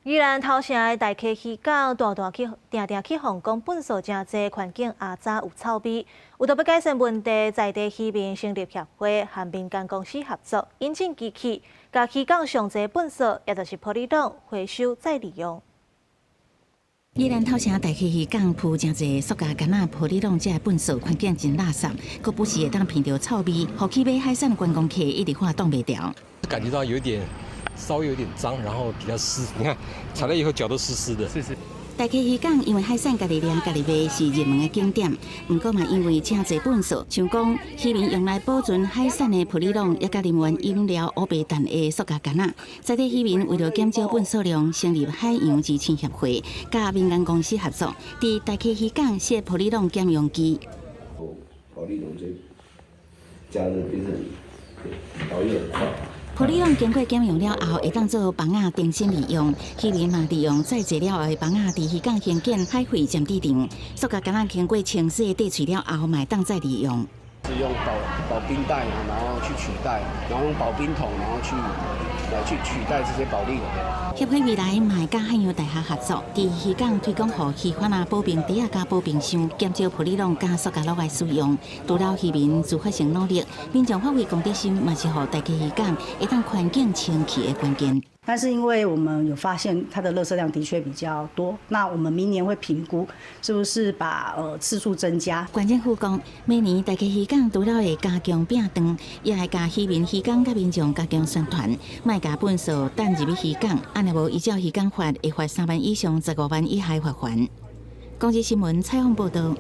宜蘭頭城的大溪漁港，大大去定定去予講糞埽誠濟，環境阿雜有臭味。為著欲改善問題，在地漁民成立協會，和民間公司合作，引進機器，共漁港上濟糞埽，也就是保麗龍回收再利用。宜蘭頭城大溪漁港浮誠濟塑膠矸仔、保麗龍這糞埽，環境真垃圾，閣不時會當聞著臭味，予去買海產觀光客一直喊擋袂牢。感覺到有點稍微有點髒，然後比較濕。你看踩了以後腳都濕濕的。是是。大溪漁港因為海產家己掠家己賣是熱門的景點，毋過嘛因為誠濟糞埽，像講漁民用來保存海產的保麗龍，也佮啉完飲料烏白彈的塑膠矸仔。在地漁民為著減少糞埽量，成立海洋之親協會，佮民間公司合作，佇大溪漁港設保麗龍減容機。保麗龍這加熱變成導葉很快。保麗龍經過減容了後，會當做房仔重新利用。漁民嘛利用再製了後的房仔，佇漁港興建海廢暫置場。塑膠矸仔經過清洗、滴喙了後，嘛會當再利用。是用保冰袋，然後去取代，然後用保冰桶，然後來去取代這些保麗龍。協會未來嘛會佮漢陽大學合作，佇漁港推廣予漁販仔保冰袋仔佮保冰箱，減少保麗龍佮塑膠簍的使用。除了漁民自發性努力，民眾發揮公德心，嘛是予大溪漁港會當環境清氣的關鍵。但是因為我們有發現它的垃圾量的確比較多，那我們明年會評估是不是把次數增加。縣政府講，明年大溪漁港除了會加強摒斷，也會共漁民、漁工佮民眾加強宣傳，莫共糞埽擲入去漁港，按若無依照漁港法，會罰3萬以上15萬以下罰鍰。公視新聞採訪報導。